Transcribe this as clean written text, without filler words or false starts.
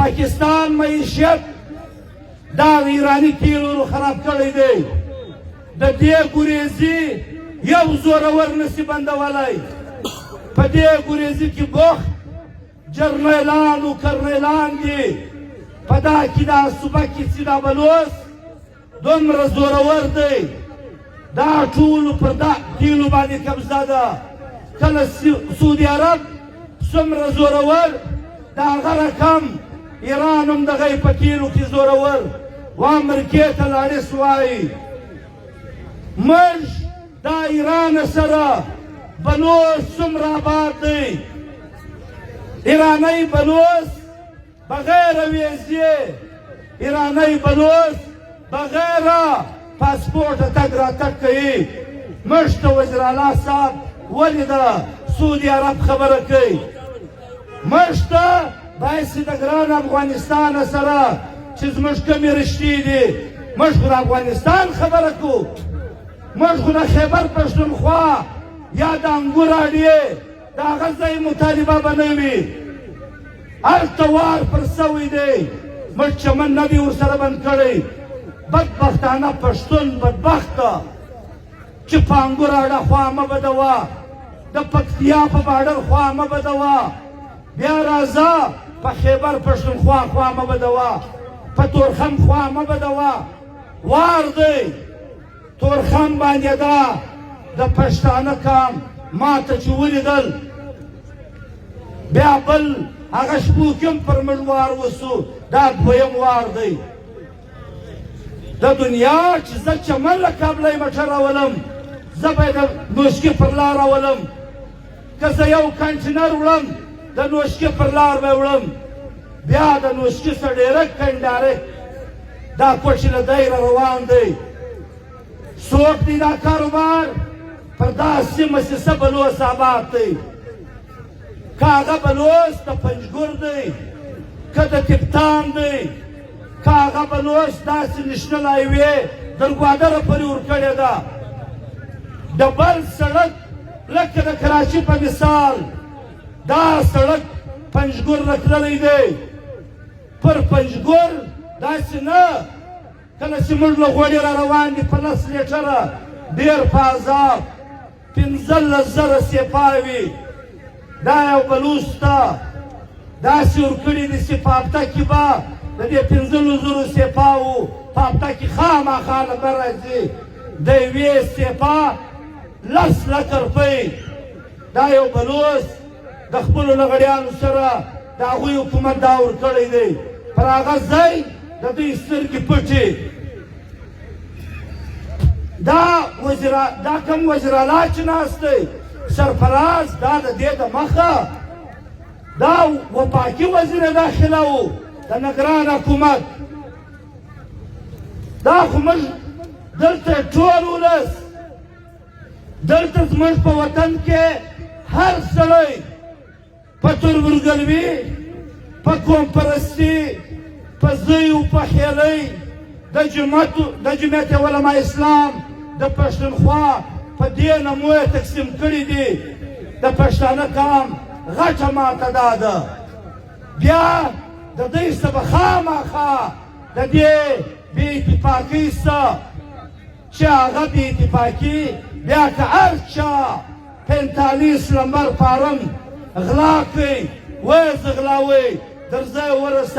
پاکستان معیشت دا ایراني تیلو خراب کړی دی. د دې ګریزي یو زورور نسی بندولای. په دې ګریزي کې بوخت جرنیلان او کرنیلان دي. په دا کې دا صوبه کې چې دا بلوڅ دومره زورور دی، دا ټول پر دا تیلو باندې قبضه ده. کله سعودي عرب څومره زورور، د هغه رقم ایران هم دغه په تیلو کې زورور و. امریکې ته لاړس وایي موږ دا ایران سره بلوڅ څومره آباد دی. ایرانی بلوڅ بغیر ویزې، ایرانی بلوڅ بغیر پاسپورټ تګ راتګ کوي. موږ ته وزیر اعلی صاحب ولې د سعودي عرب خبره کوي؟ موږ ته باید چې د ګران افغانستان سره چې زموږ کومې رشتې دي، موږ خو د افغانستان خبره کوو. موږ خو د خیبر پښتونخوا یا د انګور اډې د هغه ځای مطالبه به نه وي. هلته وار پر سوی دی، موږ چمن نه دی ورسره بند کړی. بدبختانه پښتون بدبخته چې په انګور اډه خوا مه بدوه، د پکتیا په باډر خوا مه بدوه، بیا راځه په خیبر پښتونخوا خوا مه بدوه، په تورخم خوا مه بدوه. وار دی تورخم باندې دا د پښتانه کام ماته چې ولیدل، بیا بل هغه شپو کې هم پر موږ وار وسو. دا دویم وار دی د دنیا چې زه چمن له کابله موټر راولم، زه به یې د نوشکي پر لار راولم. که زه یو کنټینر وړم، د نوشکي پر لار به وړم. بیا د نوشکي څخه ډېرک کنډارک دا کوټې له دایره روان دی. څوک دی دا کاروبار پر دا سیمه چې څه بلوڅ آباد دی؟ که هغه بلوڅ د پنجګور دی، که د تفتان دی، که هغه بلوڅ داسې نشنل هایوې در ګوادره پورې ورکړې ده. د بل سړک لکه د کراچي په مثال دا سړک پنجګور له تللی دی. پر پنجګور داسې نه، کله چې موږ له غوړي را روان دي په 10 لیټره ډېر په عذاب 15,000 سیپا وي. دا یو بلوڅ ته داسې ورکړي دي چې په هفته کې به د دې 15,000 سیپاو په هفته کې خامخا لمر راځي. د یوې سیپا 10 لکه روپۍ. دا یو بلوڅ د خپلو لغړیانو سره د هغوی حکومت دا ورکړی دی. پر هغه ځای د دوی سترګې پټې. دا وزیر، دا کوم وزیر اعلی چې ناست دی سرفراز، دا د دې د مخه دا وفاقي وزیر داخله و د نګران حکومت. دا خو موږ دلته ټول ولس، دلته زموږ په وطن کې هر سړی په تربورګلوي، په قوم پرستي، په زوی او په خیلۍ د جمعیت علما اسلام د پښتونخوا په دې نمو یې تقسیم کړي دي. د پښتانه قام غټه ماته دا ده. بیا د دوی څه به خامخا د دې بې اتفاقۍ څه چې هغه بې اتفاقي بیا که هر چا 45 لمبر فارم غلا کوي، ویې ځغلاوئ، درځی ورسه.